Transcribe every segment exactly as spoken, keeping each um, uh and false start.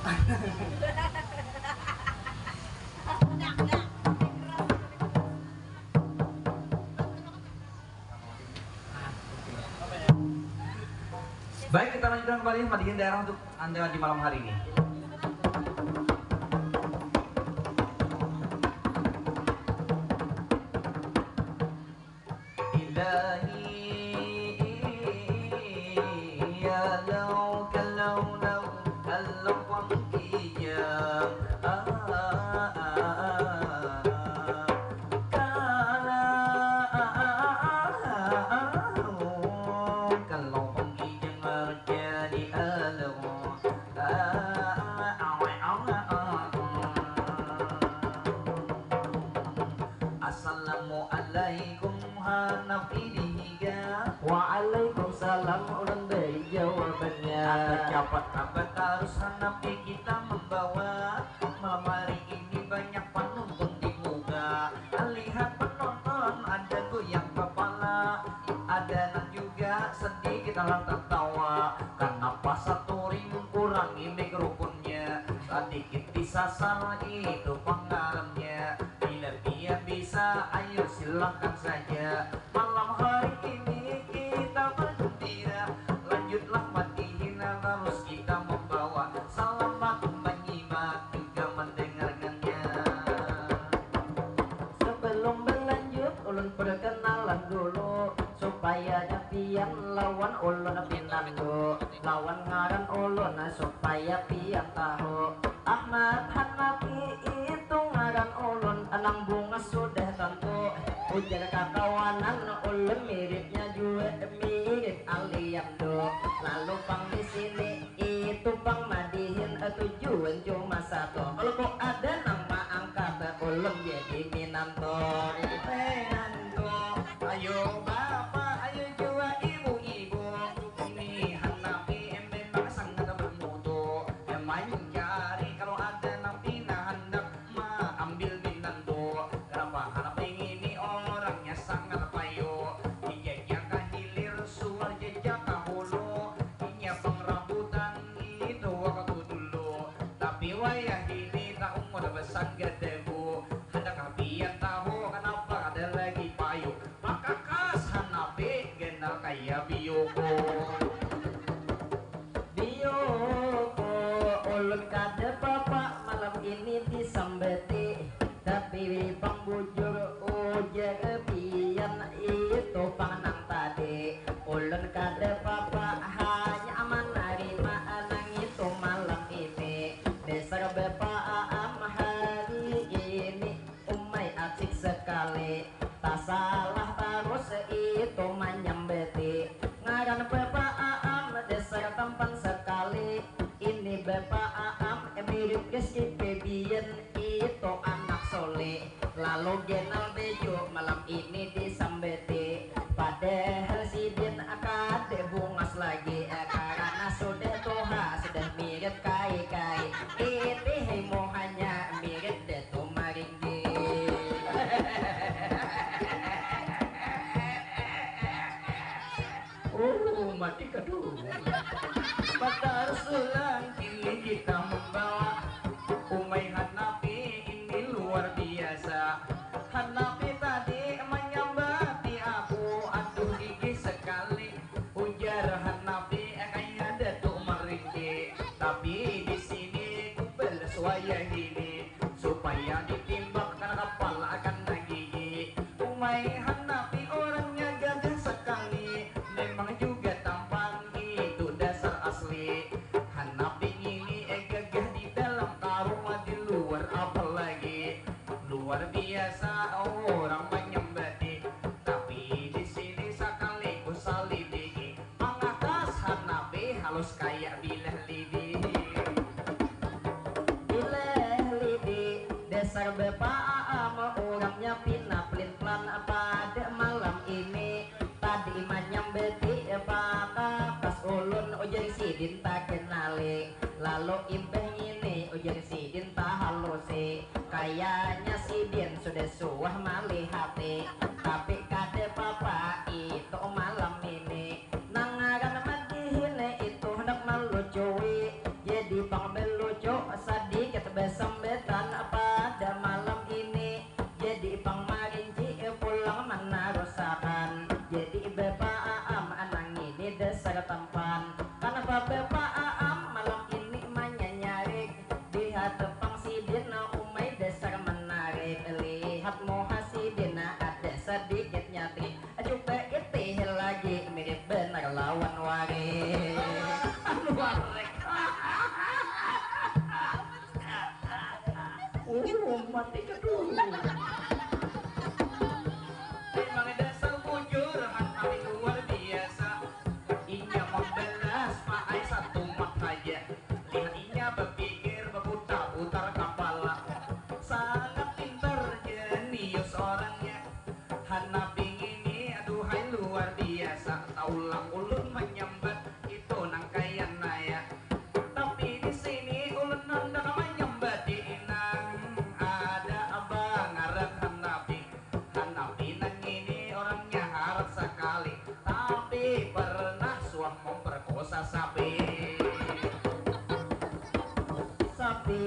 Baik, kita lanjutkan kembali madihin daerah untuk Anda di malam hari ini. Ilahi, ya lau kalau lau kalau pangkijang, ah, ah, ah, ah, ah, kalau, ah, ah, ah, ah, ah, kalau pangkijang harja di alam. Assalamualaikum, hanapi dihiga. Waalaikumsalam, ulun bari jawabannya. Ada jabat kabar tarus, hanapi kita membawa. Malam hari ini banyak panuntun di muka. Lihat penonton ada goyang kepala, ada nang juga sedikit alat tertawa. Kenapa saturing kurangi mikrofonnya? Sedikit disasar itu pangarannya. Bila dia bisa, ayo silakan saja. Malam hari ini kita bergembira. Lanjutlah matihin terus kita membawa selamat menyimak juga mendengarkannya. Sebelum berlanjut, ulun perkenalan dulu supaya pian lawan ulun pinandu, lawan ngaran ulun supaya pian tahu. Ahmad Hanafi itu ngaran ulun, nang bungas sudah tentu. Ujar kakawanan ulun miripnya jua, mirip Aliando. Lalu pang di sini itu pang madihin tujuan cuma satu. Kalau kok ada nang maangkat ulun jadi minantu. Minantu. Ayo bapak, ayo jua ibu-ibu. Ini Hanafi memang sangat bermutu. Mancari kalau ada nang pina handak maambil minantu. Kenapa? Hanafi ngini orangnya sangat payu. Dijajaka hilir, suah jajaka hulu. Inya pang rambutan itu waktu dulu. Tapi wayah ini taumur besanggar dagu. Adakah pian tahu kenapa kada lagi payu? Makakas Hanafi ganal kaya biuku. Biuku, ulun kada papa malam ini disambati. Tapi pang bujur ujar pian itu pang nang tadi. Ulun kada papa, hanya manarima nang itu malam ini. Dasar bapaam hari ini, umai acik sekali. Tasalah tarus itu manyambati. Ngaran bapaam dasar tampan sekali. Ini bapaam mirip Rizky Febian. Itu anak soleh, lalu ganal bejo malam ini disambati. Padahal sidin kada bungas lagi, eh, karena sudah tuha, sudah mirip kai-kai. Itih muhanya mirip Datu Maringgi. Oh, mati kedua. Patarsulan kini kita membawa Umai Hanafi ini luar biasa. Hanafi tadi manyambati aku, aduh gigih sekali. Ujar Hanafi, eh, kaya Datuk Maringgi. Tapi di sini ku balas wayah ini supaya ditimbak kana kapala kana gigi. Umai Hanafi orangnya gagah sekali, memang juga tampan itu dasar asli. Hanafi ngini, eh, gagah di dalam karung, di luar apalagi. Luar biasa orang manyambati, tapi di sini sakali ku salidiki, mangatas Hanafi halus kaya bilah lidi. Bilah lidi, dasar bapaam urangnya pina pelin-pelan pada malam ini. Tadi manyambati pakakas ulun, ujar sidin takenali. Lalu imbah ngini, ujar sidin tahalusi. Kayanya sidin sudah suah malihati. Tapi kada papa, itu malam ini. Nang ngaran madihin itu handak malucui. Jadi pang balucu Tepang sidin umai dasar menarik, lihat muha sidin ada sedikit nyatrik. Coba itih lagi, mirip benar lawan warik. Anu warik. Uh, mati kedua. Memang dasar bujur, hati luar biasa. Inya membelas pakai satu mat saja. Lihat inya berpikir, berputar-putar kepala. Sangat pintar, jenius orangnya. Hanapi ngini, aduhai, luar biasa. Taulah ulun manyambat itu nang kaya naya. Tapi di sini ulun handak manyambati nang ada bangaran Hanapi. Hanapi nang ngini orangnya harat sakali, tapi pernah suah memperkosa sapi. Sapi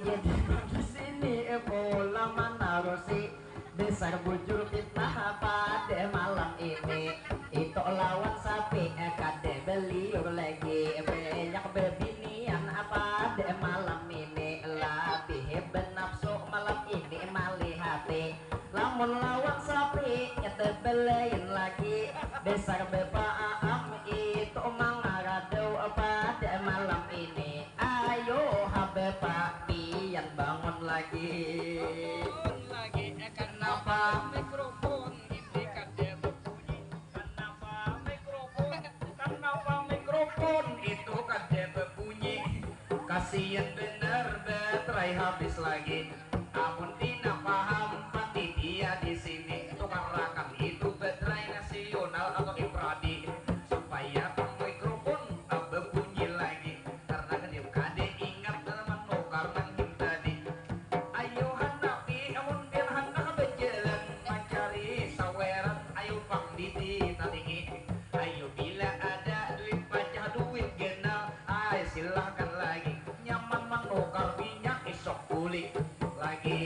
jadi di sini, eh, pulang manarusi dasar bujur fitnah pada malam ini. Itu lawan sapi, eh, kada beliur lagi, banyak bebinian, eh, pada malam ini. Lebih benafsu malam ini malihati. Lamun lawan sapi, nyata belain lagi. Dasar bepaam itu mangaradau pada malam ini. Ayo ha bepa, pian bangun lagi. Bangun lagi, eh, kenapa mikrofon ini kada berbunyi? Kenapa mikrofon, kenapa mikrofon itu kada berbunyi? Kasian benar, baterai habis lagi. Amun pina paham panitia di sini, tukarakan itu baterai nasional atau infradi supaya mikrofon berbunyi lagi. Karena kan dia kada ingat menukar nang tadi. Ayo Hanapi, amun pian handak bajalan mancari saweran, ayo pang didi tatingi. Ayo bila ada duit pacah duit ganal, ai silahkan lagi. Nyaman menukar minyak isok bulik lagi.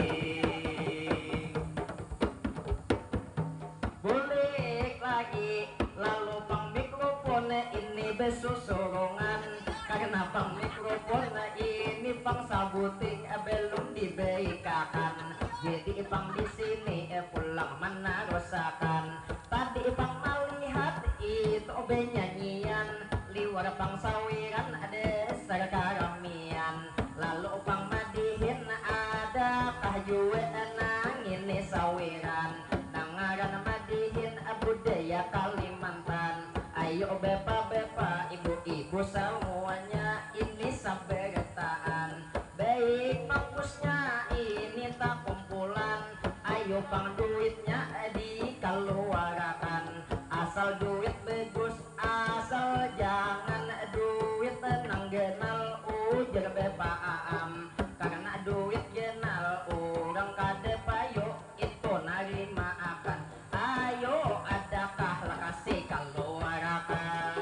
Bulik lagi, lalu pang mikrofon ini besusurungan. Karena pang mikrofon ini pang sabuting belum dibaikakan. Jadi pang di sini pulang menarusakan. Tadi pang malihat itu benyanyian, liwar pang sawiran dasar karamian. Lalu pang madihin, adakah jua nang ini sawiran? Nang ngaran madihin budaya Kalimantan. Ayo bepa-bepa, ibu-ibu samuanya, ini sabarataan. Baik bagusnya ini takumpulan. Ayo pang duitnya dikaluarakan. Asal duit bagus, asal jangan duit nang ganal, ujar bepa Aam. Karena duit ganal urang kada payu itu narimaakan. Ayo, adakah lakasi kaluarakan?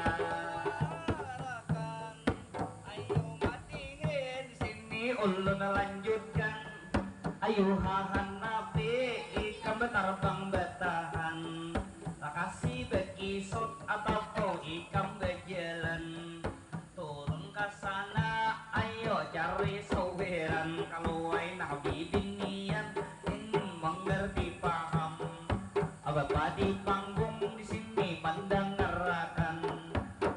Ayo madihin sini, ulun lanjutkan. Ayo ha Hanapi, ikam batarbang batahan. Lakasi bakisut atau ikam bajalan. Turun ka sana, ayo cari sawiran. Kaluai nah bibinian, ini mangarti paham. Abapa di panggung di sini mandangarakan,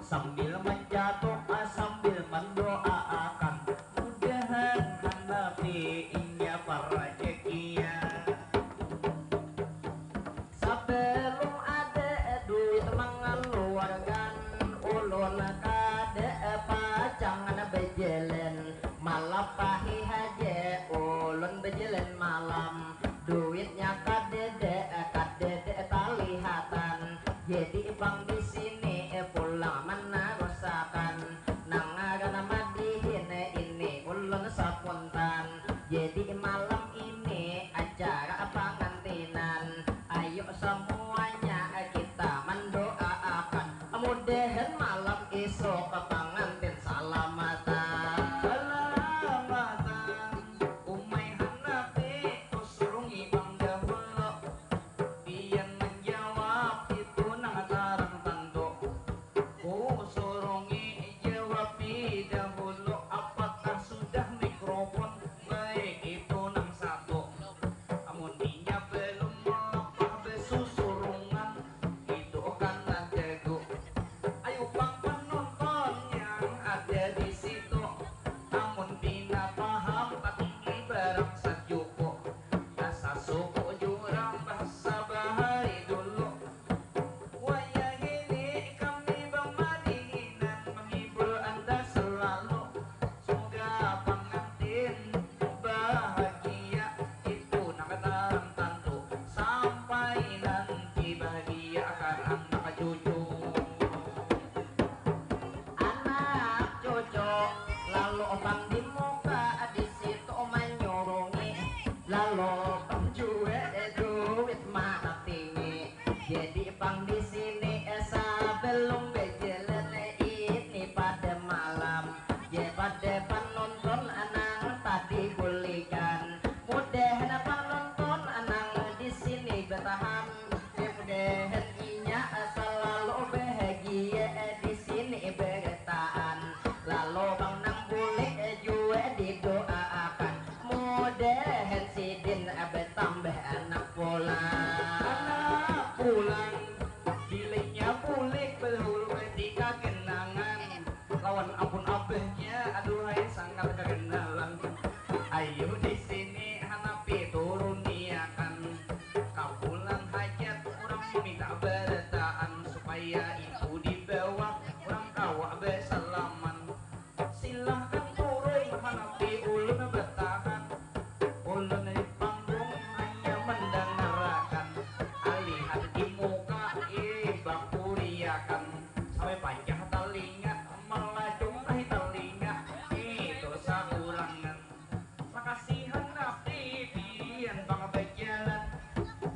sambil mancatuk, ah, sambil mandoaakan. Mudahan Hanapi inya parajakinya. Sabalum ada duit mangaluarkan, ulun kada pacangan bajalan, malapahi haja ulun bajalan malam. Duitnya kadada, kadada talihat.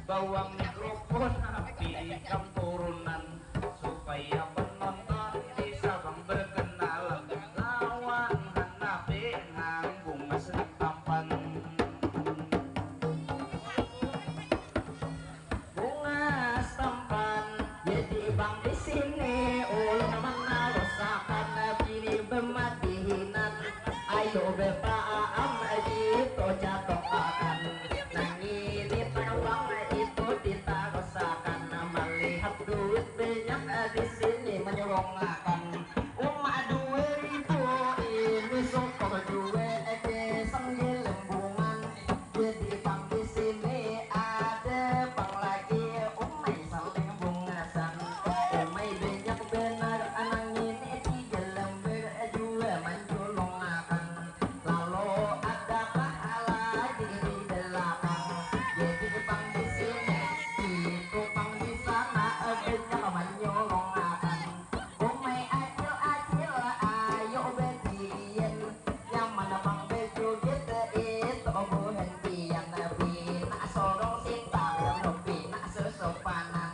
Bawang mikrofon api ikam turunan supaya penonton bisa bang berkenalan lawan Hanapi nang bungas nang tampan. Bungas tampan, jadi bang di sini ulun manarusakan bini bemadihinan. Ayo bepaam gitu catokakan. Nang ini tarbang itu ditarusakan. Melihat duit banyak di sini menyurongakan. Uma dua ribu ini sukor jua ke sanggilembungan. Jadi pang di sini ada pang lagi umai saling bungasan. Umai banyak benar anang ini tiga lembar jua manculungakan. Lalu ada pahala di belakang. Jadi pang di sini, itu pang di sana banyak manculungakan. Umai acil-acil, ayo bediin. Nyaman pang bejoget itu buhan pian. Pina sorong sintang, pina susupanan.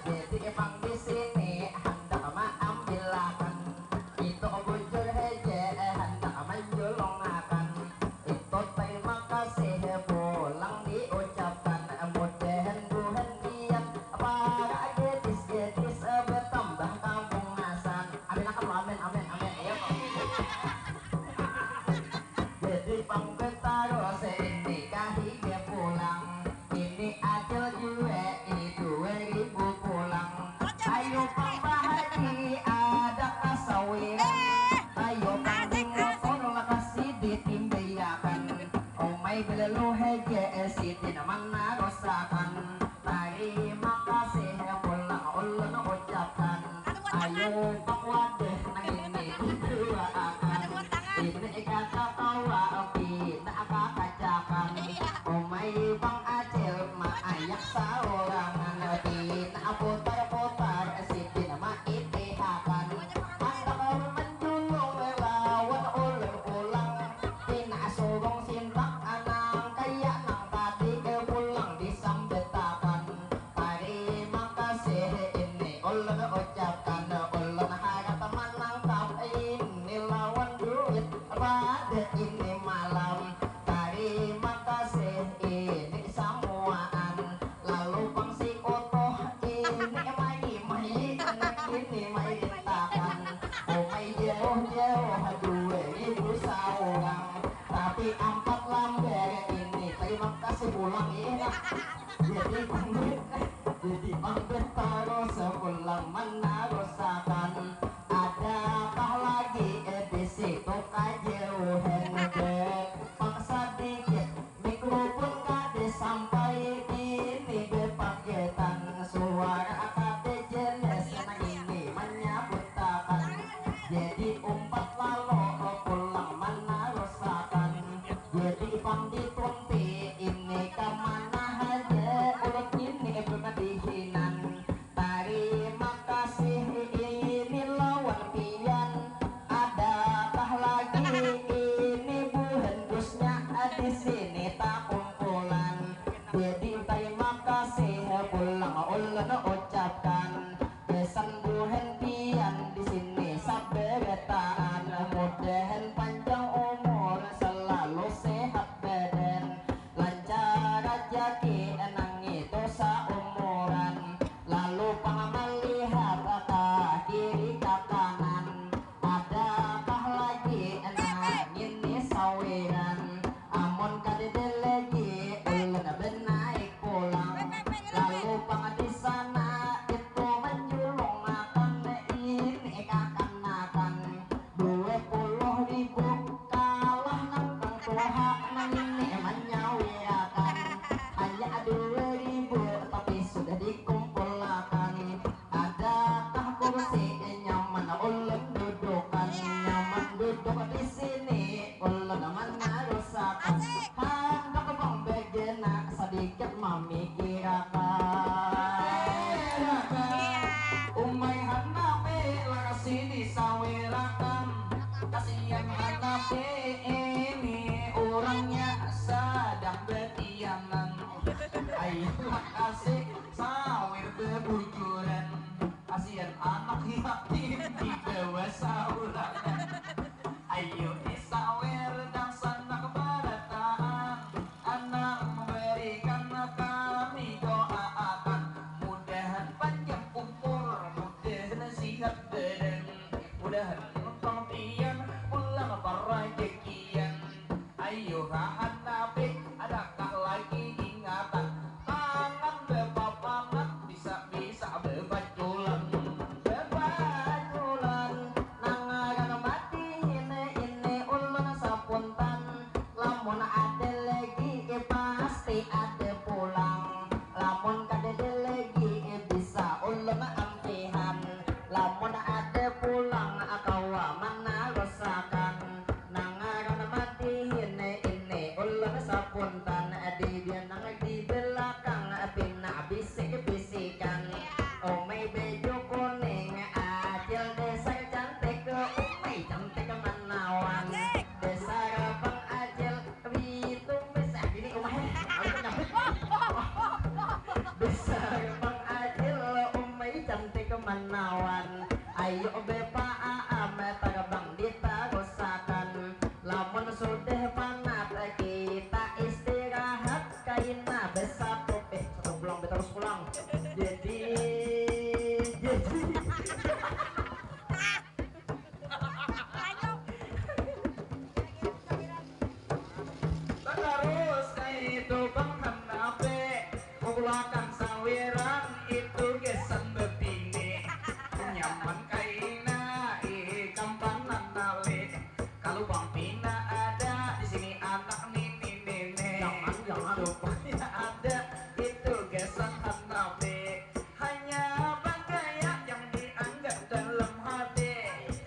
Jadi pang di sini handak maambilakan. Itu bujur haja handak manjulungakan. Itu tarima kasih pulang diucapkan. Mudahan buhan pian para gadis-gadis betambah kabungasan. Amin, amin, amin, amin, amin. Ayo. Jadi pang betarus ini kahiga pulang. Ini acil jua ini dua ribu pulang. Ayo pang bahari ada kasawiran. Ayo pang di motor lakasi ditimbaiakan. Umai belelu haja sidin manarusakan. Tarima kasih pulang ulun ucapkan. Ayo pang wadah nang ini diduaakan. Ini kada kawa pina kakacakan. Umai pang acil maayak saurangan. Pina putar-putar sidin maitihakan. Handak manjulung lawan ulun pulang. Pina surung sintak anang kaya nang tadi pulang disambatakan. Tarima kasih ini ulun ucapkan, ulun harat manangkap ini lawan duit pada ini malam. Tarima kasih ini samuaan. Lalu pang si Utuh ini mai, mai, ini mai rintakan. Umai jauh-jauh dua ribu saurang. Tapi ampat lambar ini. Tarima kasih pulang ini. Jadi pang, jadi pang betarus pulang manarusakan. Adakah lagi di situ kajauhan bepang sadikit. Mikrofon kada sampai bini bepagetan, suara kada jelas nang ini manyabutakan. Jadi umpat lalu pulang manarusakan. Jadi pang ditunti ini kamana haja ulun ini bemadihinan. Tarima kasih ini lawan pian. Adakah lagi ini buhan busnya di sini takumpulan. Jadi tarima kasih pulang ulun ucapkan. Gasan buhan pian di sini sabarataan. Mudahan panjang umur selalu sehat badan. Lancar rajaki nang itu saumuran. Lalu pang malihat ka kiri ka kanan, adakah lagi nang ini sawiran? Amun kadada lagi, ulun benaik pulang. Lalu pang di sana itu manjulungakan ini kakanakan. Dua puluh ribu kalah nang tuha nang ini manyawirakan. Hanya dua ribu tapi sudah dikumpulakan. Adakah kursi nyaman ulun dudukan? Nyaman duduk di sini ulun manarusakan. Handak pang bagana sadikit mamikirakan. Umai Hanapi lakasi disawirakan. Kasian Hanapi ini urangnya sadang batianan. Ayo lakasi Kasian anak yatim dibawa saurangan. Ayu disawer dangsanak barataan. Anang barikan kami doa akan. Mudahan panjang umur, mudahan sihat badan. Mudahan pang pian pulang parajakian. Ayuha Hanapi, adakah lagi ingatan? Tangan bapapangan, bisa-bisa babaculan. Babaculan, nang ngaran mati ini, ini ulun sapuntan. Lamun ada lagi, eh, pasti ada pulang. Lamun kadada lagi, eh, bisa ulun ampihan. Lamun ada pulang, kawa manarusakan. Nang ngaran mati ini, ini ulun sapuntan. Di dia nang di belakang, pina bisik-bisikan. Umai baju kuning, Acil dasar cantik, Umai cantik manawan. Dasar Bang Acil, bitumis, ah, ini umai. Aku nyambut. Dasar Bang Acil, Umai cantik manawan. Ayu bapaam, tarbang ditarusakan. Lamun sudah panat, kita istirahat. Kaina basatu, eh, satu pulang, batarus pulang. Jadi, jadi. Tatarus, itu Bang Hanapi, kaulakan sawiran, itu gasan babini. Nyaman kaina, ikam pananali. Kalu Bang pina ada, di sini anak nini-nini. Jangan, jangan. Supaya ada, itu gasan Hanapi. Hanya bagaya yang dianggap dalam hati.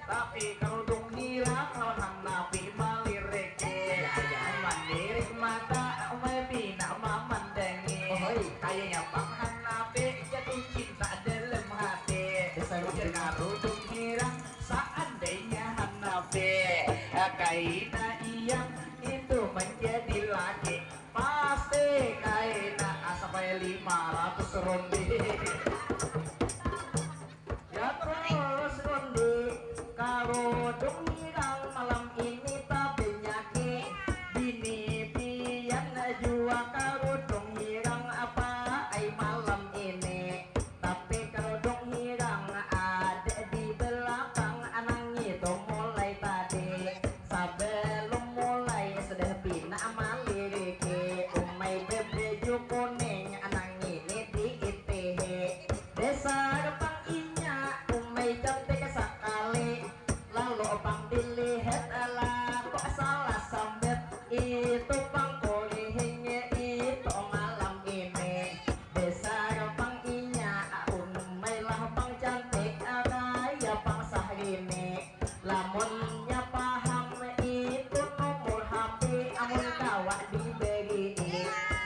Tapi karudung hirang lawan Hanapi maliriki. Ya, ya. Mandirik mata, umai pina mamandangi. Oh, hoi. Kayanya Bang Hanapi jatuh cinta dalam hati. Dasar ujar karudung hirang, seandainya Hanapi, eh, kaina Iyang itu menjadi laki. Pasti kaina, asa paya lima ratus rundi. Ya terus rundi, karudung hirang malam ini tabenyaki. Bini pian jua karudung hirang apa ai malam ini. Tapi karudung hirang ada di belakang, nang ngitu mulai tadi. Sabalum mulai sudah pina maliriki, umai babaju kuning nang ngini diitihi. Dasar pang inya, umai cantik sakali. Lalu pang dilihat, lah kok salah sambat. Itu pang kurihing, itu malam ini. Dasar pang inya, umai lah pang cantik, kaya pang Syahrini. Lamunnya paham itu nomor H P, amun kawa diberi.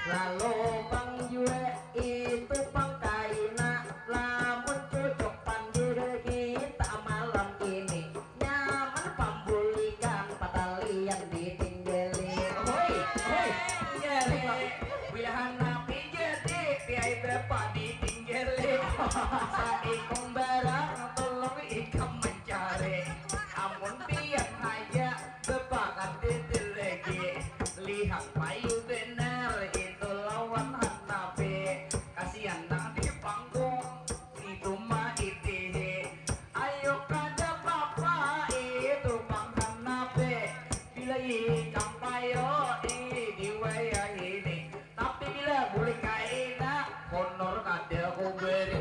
Lalu pang jua itu pang kaina, lamun cucuk pandir kita malam ini. Nyaman pambulikan, patalian ditinggali. Hoi, hoi. Tinggali. Bila Hanapi jadi, piai bapa ditinggali. Saikung barang, tolong ikam mencari. Amun pian haja, bapa kada lagi. Lihat payu benar itu lawan Hanapi. Kasian nang di panggung. Itu mah itihi. Ayo kada papa, itu pang Hanapi. Bila ikam payo, ih, diwayahini. Tapi bila bulik kaina, honor kada kuberi.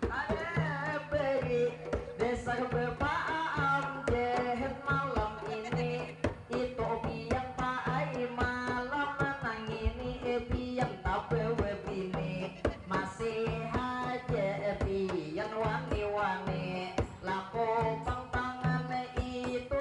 Kada beri. Dasar bapaam jahat malam ini. Itu pian paai malam nang ngini, pian tabawa bini. Masih haja pian wani-wani. Laku pang tangan itu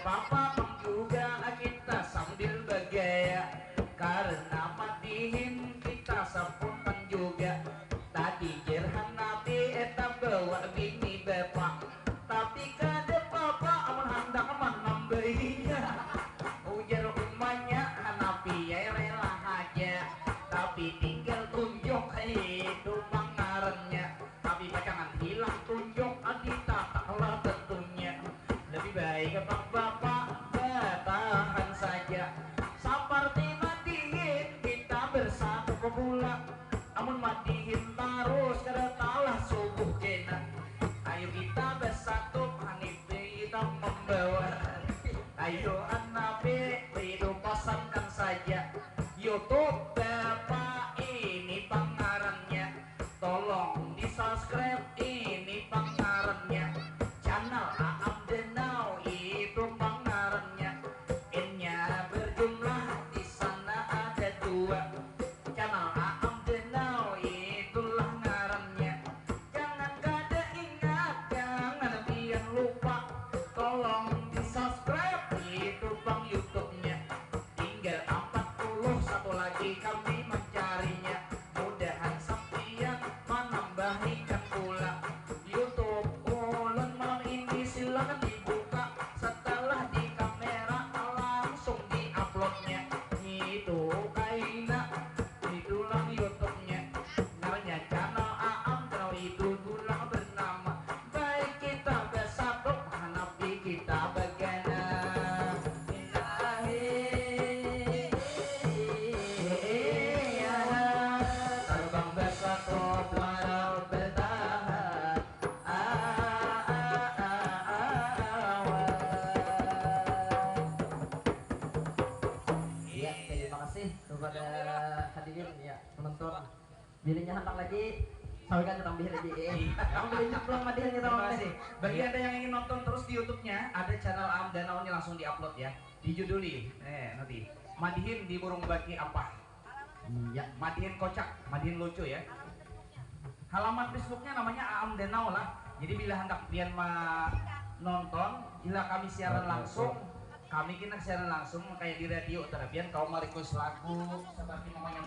Papa pang juga kita sambil bagaya, karena madihin kita sapuntan juga. Tadi jer Hanapi eta bawa bini bapa, tapi kada papa amun handak manambahinya. Ujar umanya Hanapi ai rela haja, tapi tinggal tunjuk itu pangarannya. Tapi pacangan hilang tunjuk, ditatak lah tentunya. Lebih baik pang bapa batahan saja. Saparti madihin kita bersatu pemula. Amun madihin tarus kada talah subuh kena. Ayu kita bersatu, Hanapi kita membawa. Ayu Hanapi itu pasankan saja. YouTube Bapa ini pangarannya. Tolong di subscribe ini pangarannya. Channel Aam Danau itu pangarannya. N-nya berjumlah di sana ada dua. Channel Aam Danau itulah ngarannya. Jangan kada ingat, jangan pian lupa. Tolong di subscribe itu pang YouTube-nya. Tinggal empat puluh satu lagi kami mencarinya. Mudahan sampian manambahikan pula. YouTube ulun malam ini silakan dibuka. Setelah di kamera langsung di-upload-nya. Itu kaina, itulah YouTube-nya. Ngarannya channel Aam Danau itu dulang bernama. Baik kita bersatu, Hanapi kita bagana. Ilahi, iya, terbang bersatu walau bertahan. Ah, ah, ah, ah, ah, wah. Iya, terima kasih kepada hadirin, ya, penonton. Bilanya handak lagi, sawikan tambah lagi. Eh, kamu boleh pulang madihin kita. Terima kasih. Bagi Anda yang ingin nonton terus di YouTube-nya, ada channel Aam Danau ini langsung di-upload ya. Dijuduli, eh, nanti. Madihin di burung baki apa? Iya. Madihin kocak, madihin lucu ya. Halaman Facebook-nya namanya Aam Danau lah. Jadi bila handak pian ma-, nonton, bila kami siaran langsung, kami kena siaran langsung kayak di radio, tara pian kawa ma-request lagu seperti namanya